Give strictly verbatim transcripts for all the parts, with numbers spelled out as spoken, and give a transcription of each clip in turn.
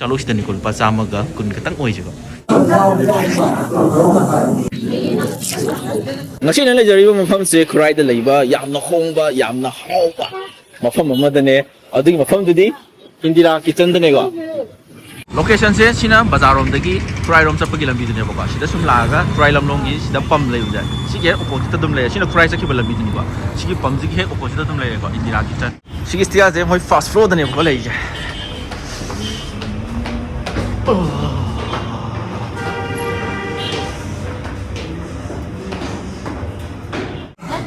ꯆꯥꯂꯨꯛꯁꯤꯗꯅꯤꯀꯣ, ꯂꯨꯄꯥ ꯆꯥꯝꯃꯒ ꯀꯨꯟ ꯈꯛꯇꯪ ꯑꯣꯏꯁꯦꯕ꯫ ꯉꯁꯤ ꯑꯩꯅ ꯂꯩꯖꯔꯤꯕ ꯃꯐꯝꯁꯦ ꯈꯨꯔꯥꯏꯗ ꯂꯩꯕ ꯌꯥꯝꯅ ꯍꯣꯡꯕ, ꯌꯥꯝꯅ ꯍꯥꯎꯕ ꯃꯐꯝ ꯑꯃꯗꯅꯦ꯫ ꯑꯗꯨꯒꯤ ꯃꯐꯝꯗꯨꯗꯤ ꯏꯟꯗꯤꯔꯥ ꯀꯤꯆꯟꯗꯅꯦꯀꯣ꯫ ꯂꯣꯀꯦꯁꯟꯁꯦ ꯁꯤꯅ ꯕꯖꯥꯔꯔꯣꯝꯗꯒꯤ ꯈꯨꯔꯥꯏꯔꯣꯝ ꯆꯠꯄꯒꯤ ꯂꯝꯕꯤꯗꯨꯅꯦꯕꯀꯣ꯫ ꯁꯤꯗ ꯁꯨꯝ ꯂꯥꯛꯑꯒ ꯈꯨꯔꯥꯏ ꯂꯝꯂꯣꯡꯒꯤ ꯁꯤꯗ ꯄꯝ ꯂꯩꯕꯁꯦ, ꯁꯤꯒꯤ ꯍꯦꯛ ꯑꯣꯄꯣꯖꯤꯠꯇ ꯑꯗꯨꯝ ꯂꯩꯔꯦ꯫ ꯁꯤꯅ ꯈꯨꯔꯥꯏ ꯆꯠꯈꯤꯕ ꯂꯝꯕꯤꯗꯨꯅꯤꯀꯣ꯫ ꯁꯤꯒꯤ ꯄꯝꯁꯤꯒꯤ ꯍꯦꯛ ꯑꯣꯄꯣꯖꯤꯠꯇ ꯑꯗꯨꯝ ꯂꯩꯔꯦꯀꯣ, ꯏꯟꯗꯤꯔꯥ ꯀꯤꯆꯟ꯫ ꯁꯤꯒꯤ ꯁ꯭ꯇꯤꯌꯥꯔꯁꯦ ꯃꯣꯏ ꯐꯥꯔꯁ ꯐ꯭ꯂꯣꯔꯗꯅꯦꯕꯀꯣ ꯂꯩꯔꯤꯁꯦ꯫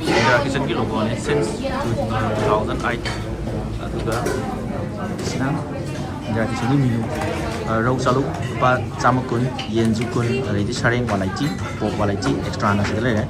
ꯏꯟꯗꯤꯔꯥ ꯀꯤꯆꯟꯒꯤ ꯂꯣꯒꯣꯅꯦ, since two thousand eight꯫ ꯑꯗꯨꯒ ꯁꯤꯅ ꯏꯟꯗꯤꯔꯥ ꯀꯤꯆꯟꯒꯤ ꯃꯦꯅꯨ, ꯑ, ꯔꯧ ꯆꯥꯂꯨꯛ ꯂꯨꯄꯥ ꯆꯥꯝꯃ ꯀꯨꯟ, ꯌꯦꯟꯁꯨ ꯀꯨꯟ, ꯑꯗꯩꯗꯤ ꯁꯔꯦꯡ ꯋꯥꯟ ꯑꯩꯠꯇꯤ, ꯄꯣꯔꯛ ꯋꯥꯟ ꯑꯩꯠꯇꯤ, ꯑꯦꯛꯁꯇ꯭ꯔꯥꯅ ꯁꯤꯗ ꯂꯩꯔꯦ꯫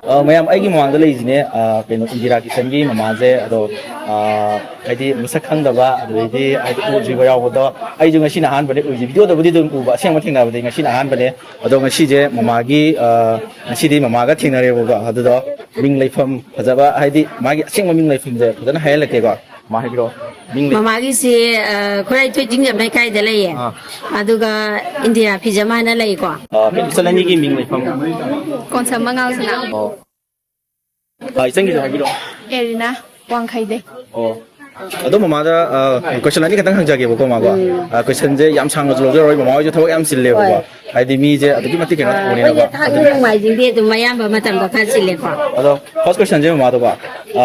ꯑ, ꯃꯌꯥꯝ, ꯑꯩꯒꯤ ꯃꯃꯥꯡꯗ ꯂꯩꯔꯤꯁꯤꯅꯦ, ꯑ, ꯀꯩꯅꯣ, ꯏꯟꯗꯤꯔꯥ ꯀꯤꯆꯟꯒꯤ ꯃꯃꯥꯁꯦ꯫ ꯑꯗꯣ, ꯑ, ꯍꯥꯏꯗꯤ ꯃꯁꯛ ꯈꯪꯗꯕ, ꯑꯗꯨꯗꯩꯗꯤ ꯍꯥꯏꯗꯤ ꯎꯗ꯭ꯔꯤꯕ ꯌꯥꯎꯕꯗꯣ, ꯑꯩꯁꯨ ꯉꯁꯤꯅ ꯑꯍꯥꯟꯕꯅꯦ ꯎꯏꯁꯦ꯫ ꯚꯤꯗꯤꯑꯣꯗꯕꯨꯗꯤ ꯑꯗꯨꯝ ꯎꯕ, ꯑꯁꯦꯡꯕ ꯊꯦꯡꯅꯕꯗꯤ ꯉꯁꯤꯅ ꯑꯍꯥꯟꯕꯅꯦ꯫ ꯑꯗꯣ ꯉꯁꯤꯁꯦ ꯃꯃꯥꯒꯤ, ꯑ, ꯉꯁꯤꯗꯤ ꯃꯃꯥꯒ ꯊꯦꯡꯅꯔꯦꯕꯀꯣ꯫ ꯑꯗꯨꯗꯣ ꯃꯤꯡ ꯂꯩꯐꯝ ꯐꯖꯕ, ꯍꯥꯏꯗꯤ ꯃꯥꯒꯤ ꯑꯁꯦꯡꯕ ꯃꯤꯡ ꯂꯩꯐꯝꯁꯦ ꯐꯖꯅ ꯍꯥꯏꯍꯜꯂꯛꯀꯦꯀꯣ꯫ ꯃꯥ ꯍꯥꯏꯕꯤꯔꯛꯑꯣ꯫ ꯃꯤꯡ ꯂꯩ- ꯃꯃꯥꯒꯤꯁꯦ, ꯑ, ꯈꯨꯔꯥꯏ ꯊꯣꯏꯗꯤꯡꯖꯝ ꯂꯩꯀꯥꯏꯗ ꯂꯩꯌꯦ꯫ ꯑꯥ꯫ ꯑꯗꯨꯒ ꯏꯟꯗꯤꯔꯥ ꯐꯤꯖꯝ ꯍꯥꯏꯅ ꯂꯩꯀꯣ꯫ ꯑ, ꯏꯆꯜ ꯑꯅꯤꯒꯤ ꯃꯤꯡ ꯂꯩꯐꯝ꯫ ꯀꯣꯟꯁꯝ ꯃꯉꯥꯜꯁꯤꯅ꯫ ꯑꯣ꯫ ꯑ, ꯏꯆꯟꯒꯤꯁꯨ ꯍꯥꯏꯕꯤꯔꯛꯑꯣ꯫ ꯑꯦꯔꯤꯅꯥ ꯋꯥꯡꯈꯩꯗꯩ꯫ ꯑꯣ꯫ ꯑꯗꯣ ꯃꯃꯥꯗ, ꯑ, ꯀꯣꯏꯁꯟ ꯑꯅꯤ ꯈꯛꯇꯪ ꯍꯪꯖꯒꯦꯕꯀꯣ, ꯃꯥꯕꯣ꯫ ꯎꯝ꯫ ꯑ, ꯀꯣꯏꯁꯟꯁꯦ ꯌꯥꯝ ꯁꯥꯡꯅꯁꯨ ꯂꯧꯖꯔꯣꯏ, ꯃꯃꯥ ꯍꯣꯏꯁꯨ ꯊꯕꯛ ꯌꯥꯝ ꯆꯤꯜꯂꯦꯕꯀꯣ꯫ ꯍꯣꯏ꯫ ꯍꯥꯏꯗꯤ ꯃꯤꯁꯦ ꯑꯗꯨꯛꯀꯤ ꯃꯇꯤꯛ ꯀꯩꯅꯣ ꯑ, ꯑꯣꯏꯅꯦꯕ꯫ ꯑꯩꯈꯣꯏꯁꯦ ꯊꯥꯡꯖ ꯅꯣꯡꯃꯥꯏꯖꯤꯡꯗꯤ ꯑꯗꯨꯝ ꯑꯌꯥꯝꯕ ꯃꯇꯝꯗ ꯈꯔ ꯆꯤꯜꯂꯦꯀꯣ꯫ ꯑꯗꯣ ꯐꯥꯔꯁ ꯀꯣꯏꯁꯟꯁꯦ ꯃꯃꯥꯗꯀꯣ, ꯑ, ꯑ,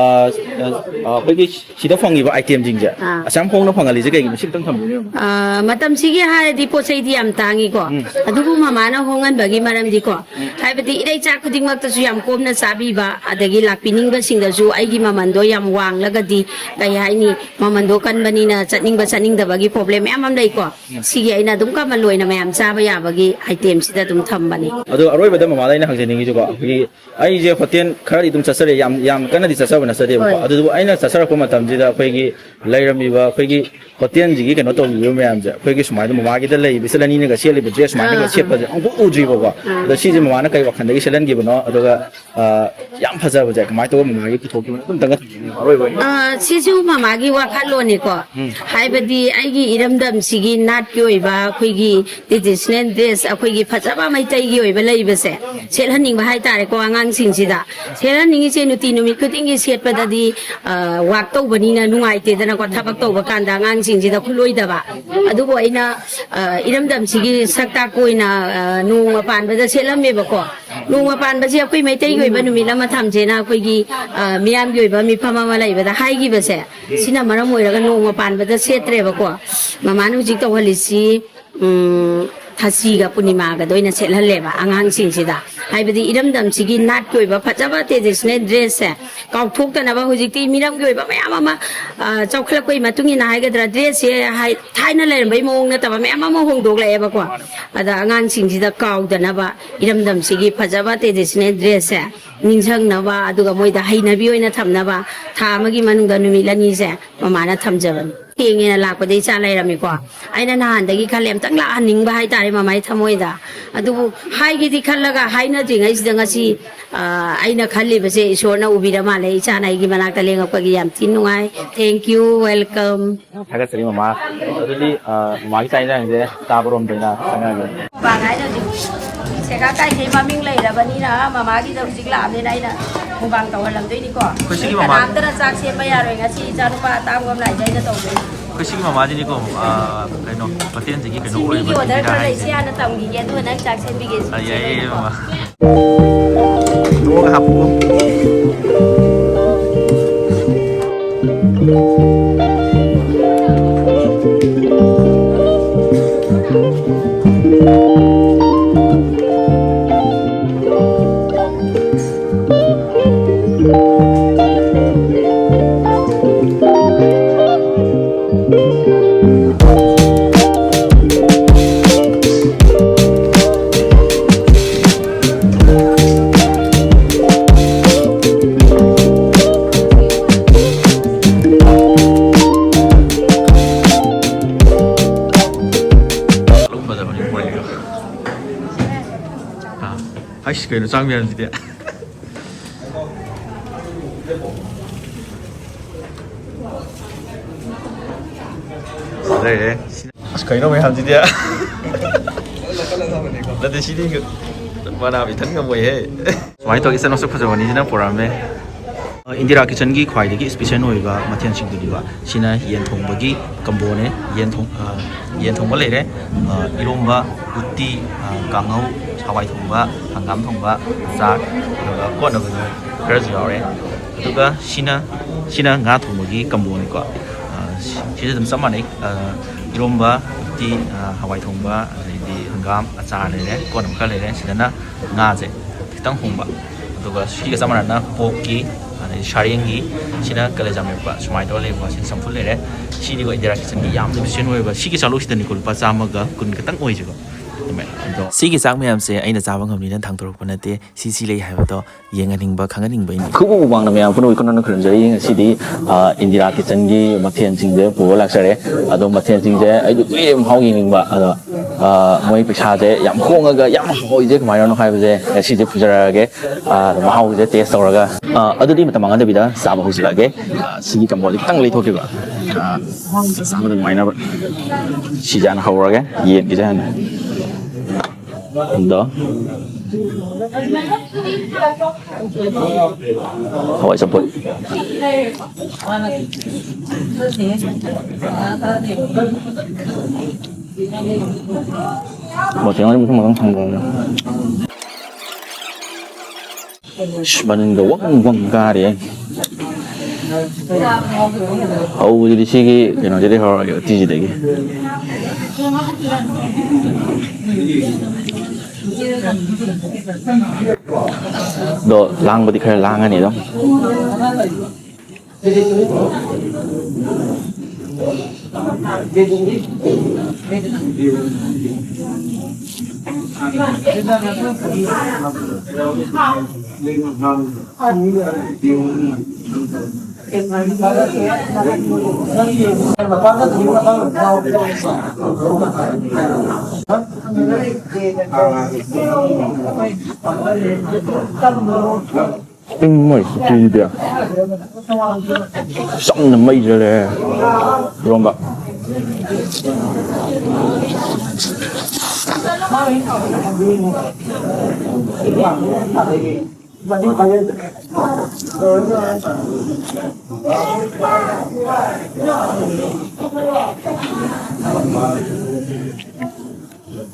ꯑꯩꯈꯣꯏꯒꯤ ꯁꯤꯗ ꯐꯪꯉꯤꯕ ꯑꯥꯏꯇꯦꯝꯁꯤꯡꯁꯦ ꯑꯥ꯫ ꯑꯁꯨꯛ ꯌꯥꯝ ꯍꯣꯡꯅ ꯐꯪꯍꯜꯂꯤꯁꯦ ꯀꯩꯒꯤꯅꯣ? ꯁꯤ ꯈꯤꯇꯪ ꯊꯝꯕꯤꯌꯨꯅꯦ꯫ ꯑ, ꯃꯇꯝꯁꯤꯒꯤ ꯍꯥꯏꯔꯗꯤ ꯄꯣꯠ ꯆꯩꯗꯤ ꯌꯥꯝ ꯇꯥꯡꯉꯤꯀꯣ꯫ ꯎꯝ꯫ ꯑꯗꯨꯕꯨ ꯃꯃꯥꯅ ꯍꯣꯡꯍꯟꯕꯒꯤ ꯃꯔꯝꯗꯤꯀꯣ, ꯎꯝ꯫ ꯍꯥꯏꯕꯗꯤ ꯏꯔꯩꯆꯥ ꯈꯨꯗꯤꯡꯃꯛꯇꯁꯨ ꯌꯥꯝ ꯀꯣꯝꯅ ꯆꯥꯕꯤꯕ, ꯑꯗꯒꯤ ꯂꯥꯛꯄꯤꯅꯤꯡꯕꯁꯤꯡꯗꯁꯨ ꯑꯩꯒꯤ ꯃꯃꯟꯗꯣ ꯌꯥꯝ ꯋꯥꯡꯂꯒꯗꯤ, ꯀꯩ ꯍꯥꯏꯅꯤ, ꯃꯃꯟꯗꯣ ꯀꯟꯕꯅꯤꯅ ꯆꯠꯅꯤꯡꯕ ꯆꯠꯅꯤꯡꯗꯕꯒꯤ ꯄ꯭ꯔꯣꯕ꯭ꯂꯦꯝ ꯃꯌꯥꯝ ꯑꯃ ꯂꯩꯀꯣ꯫ ꯎꯝ꯫ ꯁꯤꯒꯤ ꯑꯩꯅ ꯑꯗꯨꯝ ꯀꯃꯟ ꯑꯣꯏꯅ ꯃꯌꯥꯝ ꯆꯥꯕ ꯌꯥꯕꯒꯤ ꯑꯥꯏꯇꯦꯝꯁꯤꯗ ꯑꯗꯨꯝ ꯊꯝꯕꯅꯤ꯫ ꯑꯗꯣ ꯑꯔꯣꯏꯕꯗ ꯃꯃꯥꯗ ꯑꯩꯅ ꯍꯪꯖꯅꯤꯡꯉꯤꯁꯤꯀꯣ, ꯑꯩꯈꯣꯏꯒꯤ ꯑꯩꯁꯦ ꯍꯣꯇꯦꯜ ꯈꯔꯗꯤ ꯑꯗꯨꯝ ꯆꯠꯆꯔꯦ, ꯌꯥꯝ, ꯌꯥꯝ ꯀꯟꯅꯗꯤ ꯆꯠꯆꯕ ꯅꯠꯆꯗꯦꯕꯀꯣ꯫ ꯍꯣꯏ꯫ ꯑꯗꯨꯕꯨ ꯑꯩꯅ ꯆꯠꯆꯔꯛꯄ ꯃꯇꯝꯁꯤꯗ ꯑꯩꯈꯣꯏꯒꯤ ꯂꯩꯔꯝꯃꯤꯕ ꯑꯩꯈꯣꯏꯒꯤ ꯍꯣꯇꯦꯜꯁꯤꯒꯤ ꯀꯩꯅꯣ ꯇꯧꯕꯤꯕ ꯃꯌꯥꯝꯁꯦ, ꯑꯩꯈꯣꯏꯒꯤ ꯁꯨꯃꯥꯏꯅ ꯃꯃꯥꯒꯤꯗ ꯂꯩꯔꯤꯕ ꯏꯆꯜ ꯑꯅꯤꯅꯒ ꯁꯦꯠꯂꯤꯕ ꯗ꯭ꯔꯦꯁ ꯁꯨꯃꯥꯏꯅꯒ ꯑꯥ, ꯑꯥ꯫ ꯁꯦꯠꯄꯁꯦ ꯑꯃꯨꯛꯐꯥꯎ ꯎꯗ꯭ꯔꯤꯕꯀꯣ꯫ ꯑꯥ꯫ ꯑꯗꯣ ꯁꯤꯁꯦ ꯃꯃꯥꯅ ꯀꯩ ꯋꯥꯈꯜꯗꯒꯤ ꯁꯦꯠꯍꯟꯈꯤꯕꯅꯣ? ꯑꯗꯨꯒ, ꯑ, ꯌꯥꯝ ꯐꯖꯕꯁꯦ ꯀꯃꯥꯏꯅ ꯇꯧꯕ ꯃꯃꯥꯒꯤ ꯄꯨꯊꯣꯛꯈꯤꯕꯅꯣ? ꯑꯗꯨꯝꯇꯪꯒ ꯊꯝꯕꯤꯌꯨꯅꯦ, ꯑꯔꯣꯏꯕ ꯑꯣꯏꯅ꯫ ꯑ, ꯁꯤꯁꯨ ꯃꯃꯥꯒꯤ ꯋꯥꯈꯜꯂꯣꯟꯅꯤꯀꯣ꯫ ꯎꯝ꯫ ꯍꯥꯏꯕꯗꯤ ꯑꯩꯒꯤ ꯏꯔꯝꯗꯝꯁꯤꯒꯤ ꯅꯥꯠꯀꯤ ꯑꯣꯏꯕ ꯑꯩꯈꯣꯏꯒꯤ ꯇ꯭ꯔꯦꯗꯤꯁꯅꯦꯜ ꯗ꯭ꯔꯦꯁ, ꯑꯩꯈꯣꯏꯒꯤ ꯐꯖꯕ ꯃꯩꯇꯩꯒꯤ ꯑꯣꯏꯕ ꯂꯩꯕꯁꯦ ꯁꯦꯠꯍꯟꯅꯤꯡꯕ ꯍꯥꯏꯇꯥꯔꯦꯀꯣ ꯑꯉꯥꯡꯁꯤꯡꯁꯤꯗ꯫ ꯁꯦꯠꯍꯟꯅꯤꯡꯉꯤꯁꯦ ꯅꯨꯡꯇꯤ ꯅꯨꯃꯤꯠ ꯈꯨꯗꯤꯡꯒꯤ ꯁꯦꯠꯄꯗꯗꯤ, ꯑ, ꯋꯥꯛ ꯇꯧꯕꯅꯤꯅ ꯅꯨꯡꯉꯥꯏꯇꯦꯗꯅꯀꯣ, ꯊꯕꯛ ꯇꯧꯕ ꯀꯥꯟꯗ ꯑꯉꯥꯡꯁꯤꯡꯁꯤꯗ ꯈꯨꯠꯂꯣꯏꯗꯕ꯫ ꯑꯗꯨꯕꯨ ꯑꯩꯅ, ꯑ, ꯏꯔꯝꯗꯝꯁꯤꯒꯤ ꯁꯛ ꯇꯥꯛꯄ ꯑꯣꯏꯅ, ꯑ, ꯅꯣꯡꯃ ꯄꯥꯟꯕꯗ ꯁꯦꯠꯂꯝꯃꯦꯕꯀꯣ꯫ ꯅꯣꯡꯃ ꯄꯥꯟꯕꯁꯦ ꯑꯩꯈꯣꯏ ꯃꯩꯇꯩꯒꯤ ꯑꯣꯏꯕ ꯅꯨꯃꯤꯠ ꯑꯃ ꯊꯝꯁꯦꯅ ꯑꯩꯈꯣꯏꯒꯤ, ꯑ, ꯃꯤꯌꯥꯝꯒꯤ ꯑꯣꯏꯕ ꯃꯤꯐꯝ ꯑꯃ ꯂꯩꯕꯗ ꯍꯥꯏꯈꯤꯕꯁꯦ, ꯁꯤꯅ ꯃꯔꯝ ꯑꯣꯏꯔꯒ ꯅꯣꯡꯃ ꯄꯥꯟꯕꯗ ꯁꯦꯠꯇ꯭ꯔꯦꯕꯀꯣ꯫ ꯃꯃꯥꯅ ꯍꯧꯖꯤꯛ ꯇꯧꯍꯜꯂꯤꯁꯤ, ꯎꯝ, ꯊꯥꯁꯤꯒ ꯄꯨꯔꯅꯤꯃꯥꯒꯗ ꯑꯣꯏꯅ ꯁꯦꯠꯍꯜꯂꯦꯕ ꯑꯉꯥꯡꯁꯤꯡꯁꯤꯗ꯫ ꯍꯥꯏꯕꯗꯤ ꯏꯔꯝꯗꯝꯁꯤꯒꯤ ꯅꯥꯠꯀꯤ ꯑꯣꯏꯕ ꯐꯖꯕ ꯇ꯭ꯔꯦꯗꯤꯁꯅꯦꯜ ꯗ꯭ꯔꯦꯁꯁꯦ ꯀꯥꯎꯊꯣꯛꯇꯅꯕ ꯍꯧꯖꯤꯛꯇꯤ ꯃꯤꯔꯝꯒꯤ ꯑꯣꯏꯕ ꯃꯌꯥꯝ ꯑꯃ, ꯑ, ꯆꯥꯎꯈꯠꯂꯛꯄꯒꯤ ꯃꯇꯨꯡ ꯏꯟꯅ ꯍꯥꯏꯒꯗ꯭ꯔꯥ, ꯗ꯭ꯔꯦꯁꯁꯦ ꯍꯥꯏ-, ꯊꯥꯏꯅ ꯂꯩꯔꯝꯕꯩ ꯃꯑꯣꯡ ꯅꯠꯇꯕ ꯃꯌꯥꯝ ꯑꯃ ꯍꯣꯡꯗꯣꯛꯂꯛꯑꯦꯕꯀꯣ꯫ ꯑꯗ ꯑꯉꯥꯡꯁꯤꯡꯁꯤꯗ ꯀꯥꯎꯗꯅꯕ ꯏꯔꯝꯗꯝꯁꯤꯒꯤ ꯐꯖꯕ ꯇ꯭ꯔꯦꯗꯤꯁꯅꯦꯜ ꯗ꯭ꯔꯦꯁꯁꯦ ꯅꯤꯡꯁꯤꯡꯅꯕ, ꯑꯗꯨꯒ ꯃꯣꯏꯗ ꯍꯩꯅꯕꯤ ꯑꯣꯏꯅ ꯊꯝꯅꯕ ꯊꯥ ꯑꯃꯒꯤ ꯃꯅꯨꯡꯗ ꯅꯨꯃꯤꯠ ꯑꯅꯤꯁꯦ ꯃꯃꯥꯅ ꯊꯝꯖꯕꯅꯤ꯫ ꯊꯦꯡꯉꯦꯅ ꯂꯥꯛꯄꯗ ꯏꯆꯥ ꯂꯩꯔꯝꯃꯤꯀꯣ꯫ ꯑꯩꯅ ꯅꯍꯥꯟꯗꯒꯤ ꯈꯜꯂꯦ, ꯑꯝꯇꯪ ꯂꯥꯛꯍꯟꯅꯤꯡꯕ ꯍꯥꯏꯇꯥꯔꯦ ꯃꯃꯥꯏ ꯊꯃꯣꯏꯗ꯫ ꯑꯗꯨꯕꯨ ꯍꯥꯏꯒꯦꯗꯤ ꯈꯜꯂꯒ ꯍꯥꯏꯅꯗ꯭ꯔꯤꯉꯩꯁꯤꯗ ꯉꯁꯤ, ꯑ, ꯑꯩꯅ ꯈꯜꯂꯤꯕꯁꯦ ꯏꯁꯣꯔꯅ ꯎꯕꯤꯔ ꯃꯥꯜꯂꯦ꯫ ꯏꯆꯥꯅ ꯑꯩꯒꯤ ꯃꯅꯥꯛꯇ ꯂꯦꯡꯉꯛꯄꯒꯤ ꯌꯥꯝ ꯊꯤꯅ ꯅꯨꯡꯉꯥꯏ꯫ Thank you, welcome꯫ ꯊꯥꯒꯠꯆꯔꯤ ꯃꯃꯥ꯫ ꯑꯗꯨꯗꯤ, ꯑ, ꯃꯃꯥꯒꯤ ꯆꯥꯛ ꯌꯦꯟꯁꯥꯡꯁꯦ ꯆꯥꯕꯔꯣꯝꯗ ꯑꯣꯏꯅ ꯆꯪꯉꯛꯑꯒꯦ꯫ ꯃꯨꯛꯕꯥꯡ ꯍꯥꯏꯅꯗꯤ ꯁꯦꯒꯥ ꯀꯥꯏꯊꯩ ꯃꯃꯤꯡ ꯂꯩꯔꯕꯅꯤꯅ ꯃꯃꯥꯒꯤꯗ ꯍꯧꯖꯤꯛ ꯂꯥꯛꯑꯕꯅꯤꯅ ꯑꯩꯅ ꯃꯨꯛꯕꯥꯡ ꯇꯧꯍꯜꯂꯝꯗꯣꯏꯅꯤꯀꯣ꯫ ꯑꯩꯈꯣꯏ ꯁꯤꯒꯤ ꯃꯃꯥ- ꯀꯅꯥꯝꯇꯅ ꯆꯥꯛ ꯁꯦꯝꯕ ꯌꯥꯔꯣꯏ ꯉꯁꯤ ꯏꯆꯥꯅꯨꯄꯥ ꯑꯇꯥꯡꯕ ꯑꯃ ꯂꯥꯛꯏꯁꯦ ꯑꯩꯅ ꯇꯧꯗꯣꯏꯅꯤ꯫ ꯑꯩꯈꯣꯏ ꯁꯤꯒꯤ ꯃꯃꯥꯁꯤꯅꯤꯀꯣ, ꯑ, ꯀꯩꯅꯣ, ꯍꯣꯇꯦꯜꯁꯤꯒꯤ ꯀꯩꯅꯣ ꯁꯤ ꯃꯤꯒꯤ ꯑꯣꯏꯕ order ꯈꯔ ꯂꯩ, ꯍꯥꯏꯁꯦ꯫ ꯁꯤ ꯍꯥꯟꯅ ꯇꯝꯈꯤꯒꯦ ꯑꯗꯨꯒ ꯅꯪ ꯆꯥꯛ ꯁꯦꯝꯕꯤꯒꯦ꯫ ꯑ, ꯌꯥꯏꯌꯦ, ꯌꯥꯏꯌꯦ, ꯃꯃꯥ꯫ ꯂꯣꯛ ꯍꯥꯞꯄꯨ꯫ ꯀꯩꯅꯣ ꯆꯥꯡ ꯃꯌꯥꯝꯁꯤꯗꯤ? ꯂꯩꯔꯦ꯫ ꯑꯁ, ꯀꯩꯅꯣ ꯃꯌꯥꯝꯁꯤꯗꯤ? ꯅꯠꯇꯦ, ꯁꯤꯗꯤ ꯃꯅꯥ ꯏꯊꯟ ꯉꯝꯃꯣꯏꯍꯦ꯫ ꯁꯨꯃꯥꯏꯅ ꯇꯧꯔꯒ ꯏꯆꯟ ꯃꯁꯛ ꯐꯖꯕ ꯑꯅꯤꯁꯤꯅ ꯄꯨꯔꯛꯑꯝꯃꯦ꯫ ꯏꯟꯗꯤꯔꯥ ꯀꯤꯆꯟꯒꯤ ꯈ꯭ꯋꯥꯏꯗꯒꯤ ꯏꯁꯄꯤꯁꯦꯜ ꯑꯣꯏꯕ ꯃꯊꯦꯜꯁꯤꯡꯗꯨꯅꯦꯕ꯫ ꯁꯤꯅ ꯌꯦꯟ ꯊꯣꯡꯕꯒꯤ ꯀꯝꯕꯣꯅꯦ꯫ ꯌꯦꯟ ꯊꯣꯡ-, ꯑ, ꯌꯦꯟ ꯊꯣꯡꯕ ꯂꯩꯔꯦ, ꯑ, ꯏꯔꯣꯝꯕ, ꯎꯇꯤ, ꯑ, ꯀꯥꯡꯍꯧ, ꯍꯋꯥꯏ ꯊꯣꯡꯕ, ꯍꯪꯒꯥꯝ ꯊꯣꯡꯕ, ꯆꯥꯛ, ꯑꯗꯨꯒ ꯀꯣꯠꯅꯕꯁꯨ ꯈꯔꯁꯨ ꯌꯥꯎꯔꯦ꯫ ꯑꯗꯨꯒ ꯁꯤꯅ, ꯁꯤꯅ ꯉꯥ ꯊꯣꯡꯕꯒꯤ ꯀꯝꯕꯣꯅꯤꯀꯣ꯫ ꯑ, ꯁꯤ-, ꯁꯤꯁꯨ ꯑꯗꯨꯝ ꯆꯞ ꯃꯥꯟꯅꯩ꯫ ꯑ, ꯏꯔꯣꯝꯕ, ꯎꯇꯤ, ꯑ, ꯍꯋꯥꯏ ꯊꯣꯡꯕ, ꯑꯗꯩꯗꯤ ꯍꯪꯒꯥꯝ, ꯑꯆꯥꯔ ꯂꯩꯔꯦ, ꯀꯣꯠꯅꯕ ꯈꯔ ꯂꯩꯔꯦ꯫ ꯁꯤꯗꯅ ꯉꯥꯁꯦ ꯈꯤꯇꯪ ꯍꯣꯡꯕ꯫ ꯑꯗꯨꯒ ꯁꯤꯒ ꯆꯞ ꯃꯥꯟꯅꯅ ꯄꯣꯛꯀꯤ, ꯑꯗꯩ ꯁꯥꯔꯦꯡꯒꯤ, ꯁꯤꯅ ꯀꯂꯦꯖꯥ ꯃꯦꯠꯄ, ꯁꯨꯃꯥꯏꯅ ꯇꯧꯔ ꯂꯩꯕ꯫ ꯁꯤꯅ ꯆꯝꯐꯨꯠ ꯂꯩꯔꯦ꯫ ꯁꯤꯗꯤꯀꯣ ꯏꯟꯗꯤꯔꯥ ꯀꯤꯆꯟꯒꯤ ꯌꯥꯝꯅ ꯏꯐꯤꯁꯤꯌꯦꯟ ꯑꯣꯏꯕ꯫ ꯁꯤꯒꯤ ꯆꯥꯂꯨꯛꯁꯤꯗꯅꯤꯀꯣ ꯂꯨꯄꯥ ꯆꯥꯝꯃꯒ ꯀꯨꯟ ꯈꯛꯇꯪ ꯑꯣꯏꯁꯦꯀꯣ꯫ ꯑꯗꯨꯃꯥꯏꯅ ꯑꯗꯣ ꯁꯤꯒꯤ ꯆꯥꯛ ꯃꯌꯥꯝꯁꯦ ꯑꯩꯅ ꯆꯥꯕ ꯉꯝꯅꯤꯅ ꯊꯥꯡꯗꯣꯔꯛꯄ ꯅꯠꯇꯦ꯫ ꯁꯤ ꯁꯤ ꯂꯩ ꯍꯥꯏꯕꯗꯣ ꯌꯦꯡꯍꯟꯅꯤꯡꯕ, ꯈꯪꯍꯟꯅꯤꯡꯕꯩꯅꯤ꯫ ꯈꯨꯕꯨ ꯃꯃꯥꯡꯗ ꯃꯌꯥꯝ ꯄꯨꯝꯅꯃꯛ ꯏꯈꯨꯔꯨꯝ ꯈꯨꯔꯨꯝꯖꯔꯤ꯫ ꯉꯁꯤꯗꯤ, ꯑ, ꯏꯟꯗꯤꯔꯥ ꯀꯤꯆꯟꯒꯤ ꯃꯊꯦꯜꯁꯤꯡꯁꯦ ꯄꯨꯔ ꯂꯥꯛꯆꯔꯦ꯫ ꯑꯗꯣ ꯃꯊꯦꯜꯁꯤꯡꯁꯦ ꯑꯩꯁꯨ ꯀꯨꯏꯔꯦ ꯃꯍꯥꯎ ꯌꯦꯡꯅꯤꯡꯕ꯫ ꯑꯗꯣ, ꯑ, ꯃꯣꯏ ꯄꯩꯁꯥꯁꯦ ꯌꯥꯝ ꯍꯣꯡꯉꯒ ꯌꯥꯝ ꯍꯥꯎꯔꯤꯁꯦ ꯀꯃꯥꯏꯅꯅꯣ ꯍꯥꯏꯕꯁꯦ ꯉꯁꯤꯁꯦ ꯄꯨꯖꯔꯛꯑꯒꯦ꯫ ꯑ, ꯃꯍꯥꯎꯁꯦ ꯇꯦꯁ ꯇꯧꯔꯒ, ꯑ, ꯑꯗꯨꯗꯤ ꯃꯇꯝ ꯃꯥꯡꯍꯟꯗꯕꯤꯗ ꯆꯥꯕ ꯍꯧꯖꯤꯜꯂꯛꯑꯒꯦ꯫ ꯑ, ꯁꯤꯒꯤ ꯀꯝꯕꯣꯜꯁꯦ ꯈꯤꯇꯪ ꯂꯩꯊꯣꯛꯈꯤꯕ꯫ ꯑ, ꯆꯥꯕꯗ ꯅꯨꯡꯉꯥꯏꯅꯕ ꯁꯤꯁꯦ ꯍꯥꯟꯅ ꯍꯧꯔꯒꯦ, ꯌꯦꯟꯒꯤꯁꯦ ꯍꯥꯟꯅ꯫ ꯑꯗꯣ ꯍꯋꯥꯏ ꯆꯝꯐꯨꯠ꯫ ꯃꯊꯦꯜ ꯑꯅꯤ ꯃꯊꯪ ꯃꯊꯪ ꯊꯝꯈ꯭ꯔꯕꯅꯦ꯫ ꯑꯁ, ꯃꯅꯤꯡꯗ ꯋꯪ ꯋꯪ ꯀꯥꯔꯤ꯫ ꯍꯧꯕꯁꯤꯗꯤ ꯁꯤꯒꯤ ꯀꯩꯅꯣꯁꯤꯗꯒꯤ ꯍꯧꯔꯒꯦ, ꯎꯇꯤꯁꯤꯗꯒꯤ꯫ ꯑꯗꯣ ꯂꯥꯡꯕꯗꯤ ꯈꯔ ꯂꯥꯡꯉꯅꯤ ꯑꯗꯨꯝ꯫ ꯎꯝ, ꯃꯣꯏ ꯎꯇꯤꯗꯤ ꯆꯝꯅ ꯃꯩ ꯆꯠꯂꯦ꯫ ꯏꯔꯣꯝꯕ꯫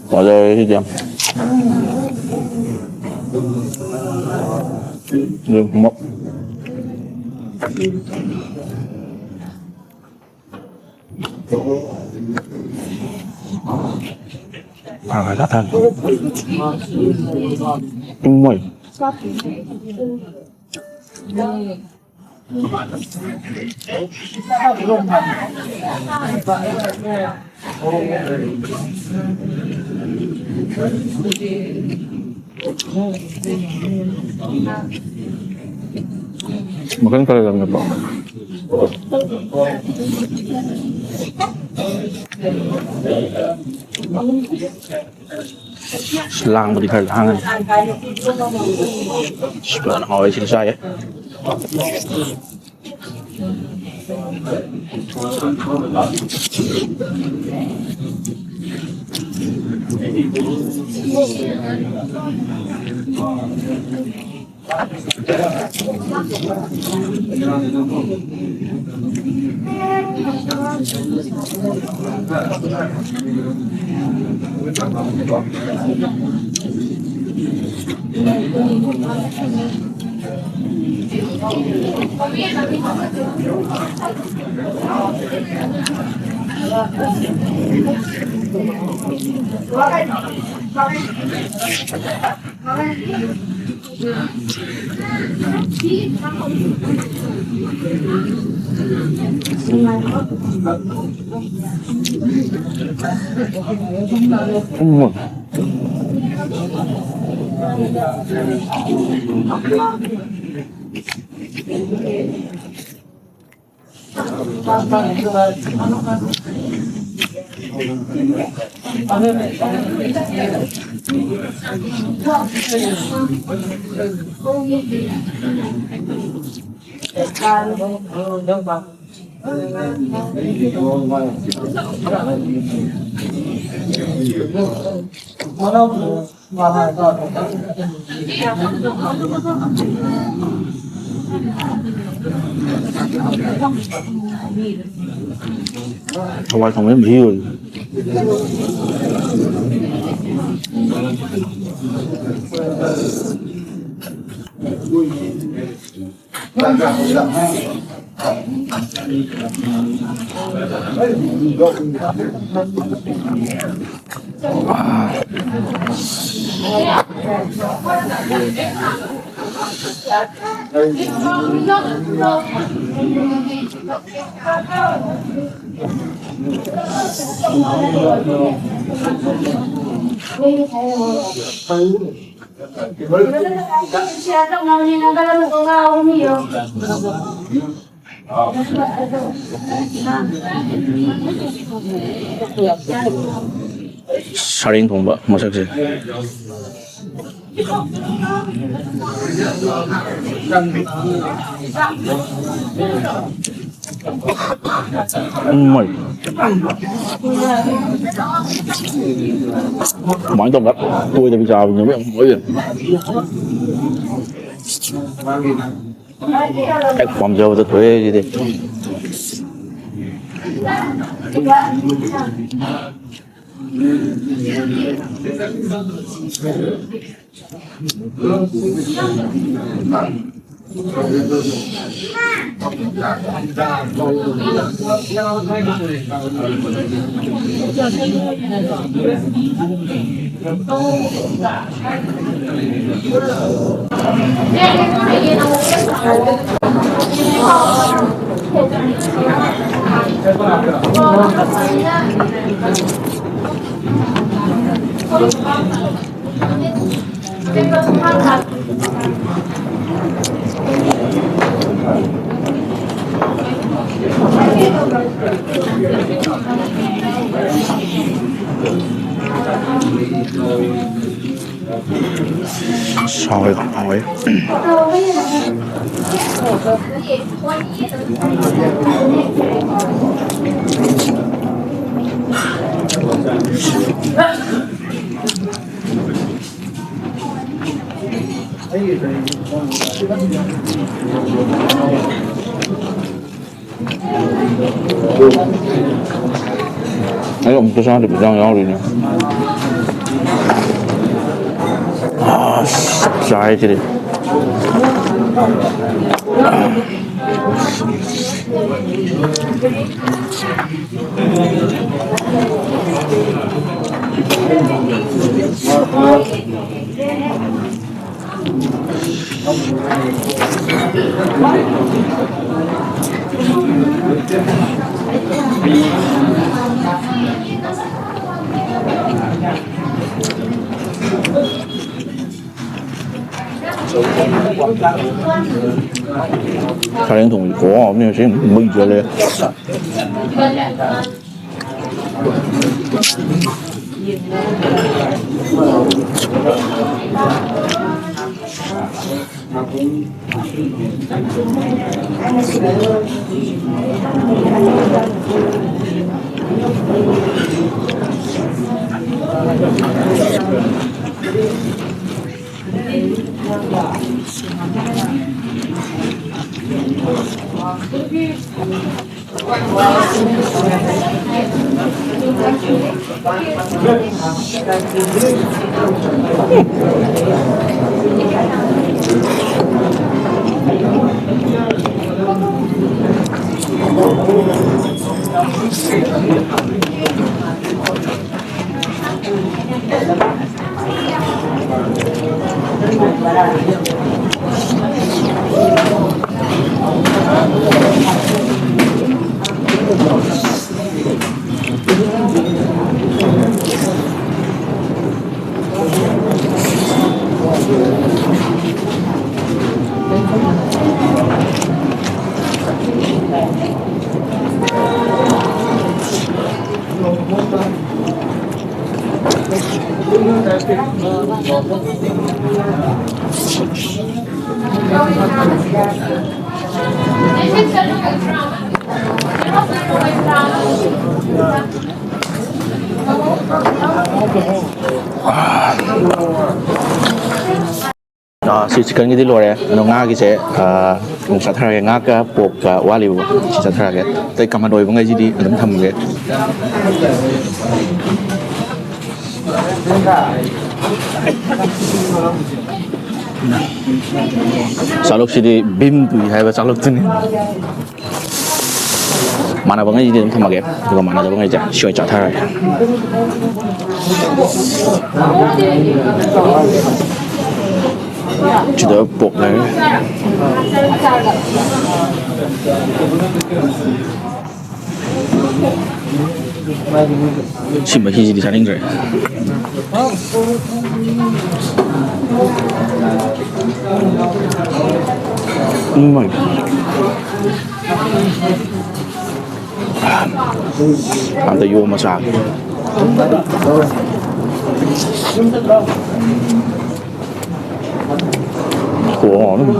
ꯐꯖꯔꯦ ꯁꯤꯗꯤ ꯌꯥꯝ꯫ ꯑꯗꯨ ꯃ-, ꯐꯔꯦ, ꯐꯔꯦ, ꯐꯔꯦ꯫ ꯏꯪ ꯃꯣꯏ꯫ ꯃꯈꯜ ꯈꯔ ꯌꯥꯝꯅꯀꯣ꯫ ꯑꯁ, ꯂꯥꯡꯕꯗꯤ ꯈꯔ ꯂꯥꯡꯉꯅꯤ꯫ ꯑꯁ, ꯐꯖꯅ ꯍꯥꯎꯋꯦ ꯁꯤꯗ ꯆꯥꯏꯌꯦ꯫ ꯎꯝ꯫ ꯍꯋꯥꯏ ꯊꯣꯡꯕ ꯌꯥꯝ ꯃꯍꯤ ꯑꯣꯏ꯫ ꯁꯔꯦꯡ ꯊꯣꯡꯕ ꯃꯁꯛꯁꯦ꯫ ꯎꯝ, ꯃꯣꯏ ꯀꯃꯥꯏꯅ ꯇꯧꯕ? ꯇꯣꯏꯗꯕꯤ ꯆꯥꯕꯗꯨꯅꯦꯕ ꯌꯥꯝ ꯍꯥꯎꯔꯤꯁꯦ꯫ ꯍꯦꯛ ꯄꯥꯝꯖꯕꯗ ꯊꯣꯛꯑꯦ ꯁꯤꯗꯤ꯫ ꯍꯥꯎꯋꯦ, ꯍꯥꯎꯋꯦ꯫ ꯑꯩ ꯑꯃꯨꯛꯇ ꯆꯥꯗ꯭ꯔꯤꯕ ꯏꯟꯖꯥꯡ ꯌꯥꯎꯔꯤꯅꯦ꯫ ꯑꯁ, ꯆꯥꯏ ꯁꯤꯗꯤ꯫ ꯁꯔꯦꯡ ꯊꯣꯡꯕꯁꯤ ꯈꯨꯍꯥꯎ ꯑꯃꯅꯤ, ꯉꯁꯤ ꯃꯩ ꯆꯠꯂꯦ꯫ ꯑꯥ, ꯁꯤ ꯆꯤꯛꯀꯟꯒꯤꯗꯤ ꯂꯣꯏꯔꯦ, ꯑꯗꯣ ꯉꯥꯒꯤꯁꯦ, ꯑꯥ, ꯑꯃꯨꯛ ꯆꯠꯊꯔꯒꯦ꯫ ꯉꯥꯒ ꯄꯣꯛꯀ ꯋꯥꯠꯂꯤꯕꯀꯣ, ꯁꯤ ꯆꯠꯊꯔꯒꯦ꯫ ꯑꯇꯩ ꯀꯃꯟ ꯑꯣꯏꯕꯉꯩꯁꯤꯗꯤ ꯑꯗꯨꯝ ꯊꯝꯃꯒꯦ꯫ ꯆꯥꯂꯨꯛꯁꯤꯗꯤ ꯚꯤꯝ ꯇꯨꯏ ꯍꯥꯏꯕ ꯆꯥꯂꯨꯛꯇꯨꯅꯤ꯫ ꯃꯥꯟꯅꯕꯉꯩꯁꯤꯗꯤ ꯑꯗꯨꯝ ꯊꯝꯃꯒꯦ, ꯑꯗꯨꯒ ꯃꯥꯟꯅꯗꯕꯉꯩꯁꯦ ꯁꯤ ꯑꯣꯏꯅ ꯆꯥꯊꯔꯒꯦ꯫ ꯁꯤꯗ ꯄꯣꯛ ꯂꯩꯔꯦ꯫ ꯁꯤ ꯃꯍꯤꯁꯤꯗꯤ ꯆꯥꯅꯤꯡꯗ꯭ꯔꯦ꯫ ꯎꯝ꯫ ꯑꯝꯇ ꯌꯣꯝꯃ ꯆꯥꯒꯦ꯫ ꯈꯨꯍꯥꯎ ꯑꯃ꯫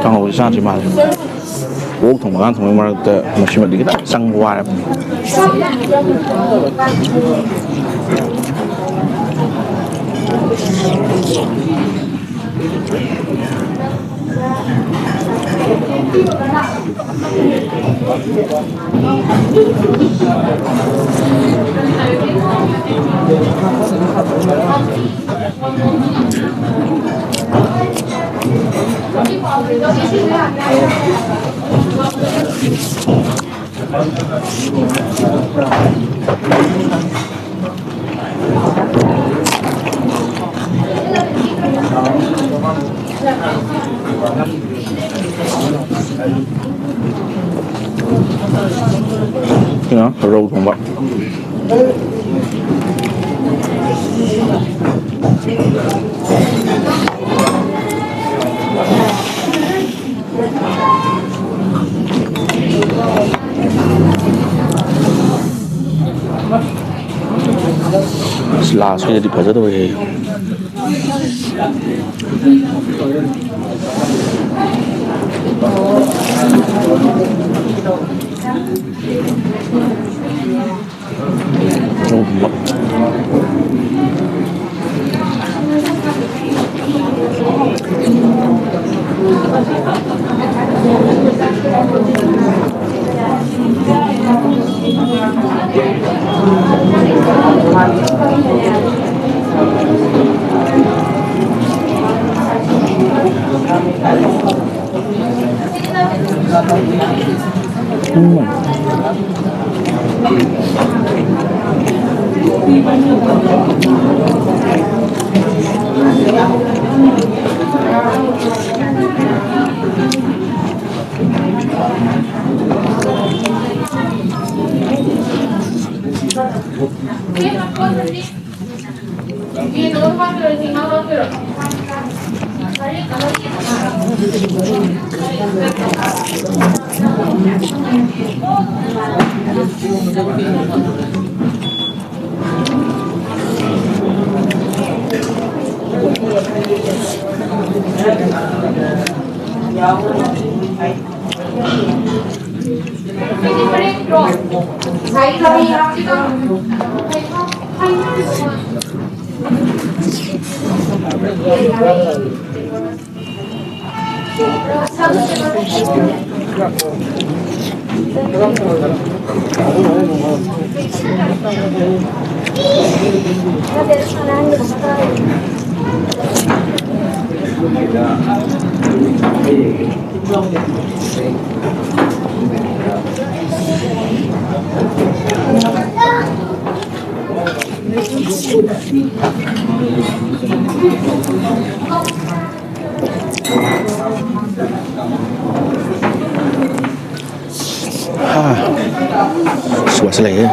ꯀꯥꯡꯍꯧꯁꯦ ꯆꯥꯗ꯭ꯔꯤ ꯃꯥꯜꯂꯦ꯫ ꯑꯣꯛ ꯊꯣꯡꯕ, ꯉꯥ ꯊꯣꯡꯕꯒꯤ ꯃꯔꯛꯇ ꯃꯁꯤꯃꯗꯤ ꯈꯤꯇꯪ ꯆꯪꯕ ꯋꯥꯔꯦ꯫ ꯁꯤꯅ ꯔꯧ ꯊꯣꯡꯕ꯫ ꯑꯁ, ꯂꯥꯁ ꯑꯣꯏꯅꯗꯤ ꯐꯖꯗꯧꯔꯦꯍꯦ꯫ ꯁꯨ ꯋꯥꯁꯤꯜꯂꯛꯑꯦ꯫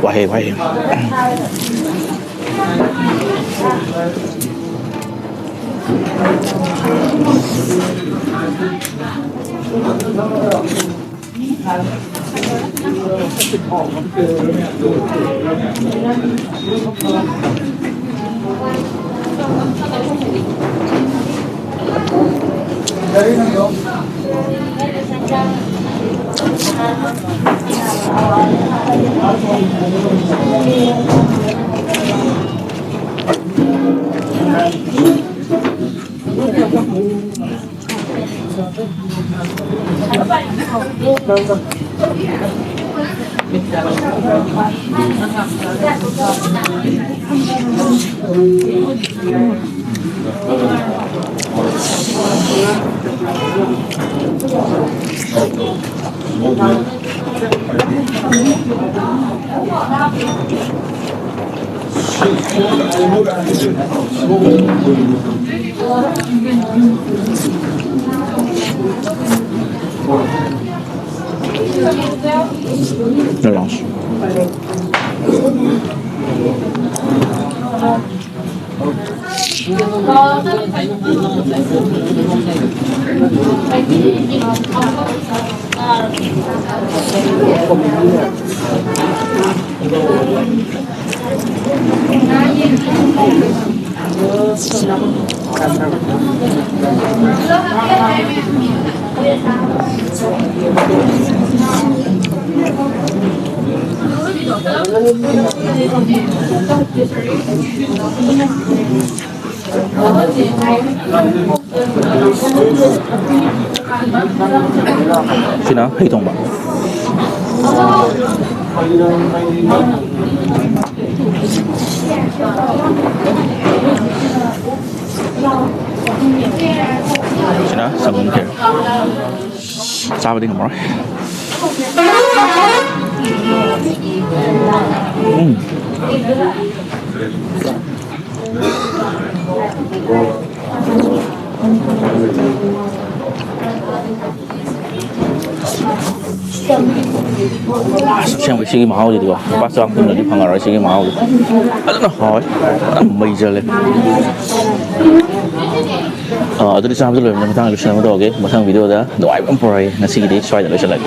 ꯋꯥꯍꯩ, ꯋꯥꯍꯩ꯫ ꯁꯤꯅ ꯍꯩ ꯊꯣꯡꯕ꯫ ꯁꯤꯅ ꯁꯪꯒꯣꯝ ꯈꯦꯔ꯫ ꯆꯥꯕꯗꯤ ꯉꯝꯃꯔꯣꯏ꯫ ꯎꯝ꯫ ꯑꯁꯦꯡꯕ ꯁꯤꯒꯤ ꯃꯍꯥꯎꯁꯤꯗꯤꯀꯣ, ꯂꯨꯄꯥ ꯆꯥꯝꯃ ꯀꯨꯟꯗꯗꯤ ꯐꯪꯉꯔꯣꯏ ꯁꯤꯒꯤ ꯃꯍꯥꯎꯁꯦ꯫ ꯐꯖꯅ ꯍꯥꯎꯋꯦ, ꯐꯖꯅ ꯃꯩ ꯆꯠꯂꯦ꯫ ꯑꯥ, ꯑꯗꯨꯗꯤ ꯆꯥꯕꯗ ꯂꯣꯏꯔꯕꯅꯤꯅ ꯃꯊꯪ ꯂꯣꯏꯁꯤꯟꯅꯕ ꯇꯧꯔꯒꯦ꯫ ꯃꯊꯪ ꯚꯤꯗꯤꯑꯣꯗ ꯅꯨꯡꯉꯥꯏꯕ ꯑꯃ ꯄꯨꯔꯛꯑꯒꯦ꯫ ꯉꯁꯤꯒꯤꯗꯤ ꯁ꯭ꯋꯥꯏꯗ ꯂꯣꯏꯁꯤꯜꯂꯒꯦ꯫